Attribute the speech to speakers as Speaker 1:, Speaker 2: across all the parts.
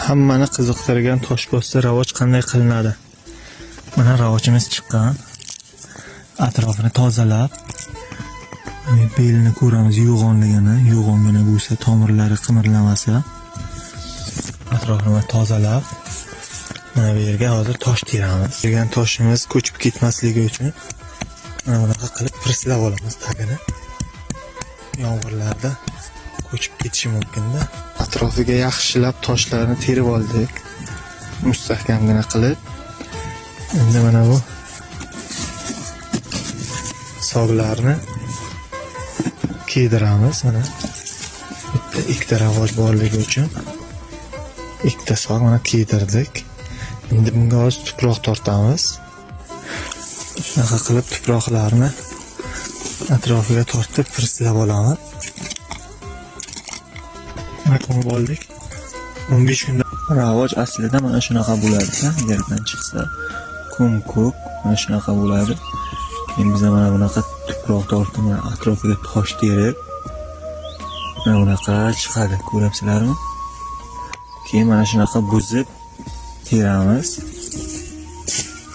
Speaker 1: Hammani qiziqtirgan toshbosta ravoj qanday qilinadi? Mana ravojimiz chiqqan. Atrofini tozalab, belini ko'ramiz yo'g'onligini, yo'g'ongina bo'lsa, tomirlari qimirlamasa, atrofini tozalab, mana bu yerga hozir tosh teramiz. Degan toshimiz ko'chib ketmasligi uchun mana bunaqa qilib presslab olamiz tagini. Yomg'irlarda ko'chib ketishi mumkin-da. Atrofiga yaxshilab toshlarni terib oldik. Mustahkamgina qilib. Endi mana bu sog'larni kiydiramiz mana. Bitta ikkita ravoj borligi uchun ikkita sog' mana kiydirdik. Endi bunga hozir tuproq tortamiz. Shunaqa qilib tuproqlarni atrofiga tortib presslab olamiz. Mana ko'mib oldik. 15 kunda ravoj aslida mana shunaqa bo'ladi, yerdan chiqsa ko'm-ko'k mana shunaqa bo'ladi. Endi biz mana bunaqa tuproq tortib, mana atrofiga tosh terib, mana bunaqa chiqadi, ko'ryapsizlarmi? Keyin mana shunaqa buzib teramiz.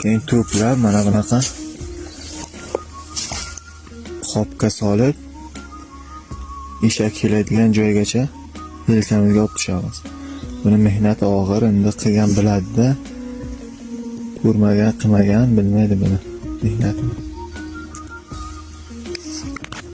Speaker 1: Keyin to'plab mana bunaqa qopga solib eshak keladigan joygacha yelkamizga olib tushamiz. Buni mehnati og'ir, endi qilgan biladi-da. Ko'rmagan, qilmagan bilmaydi buni mehnatini.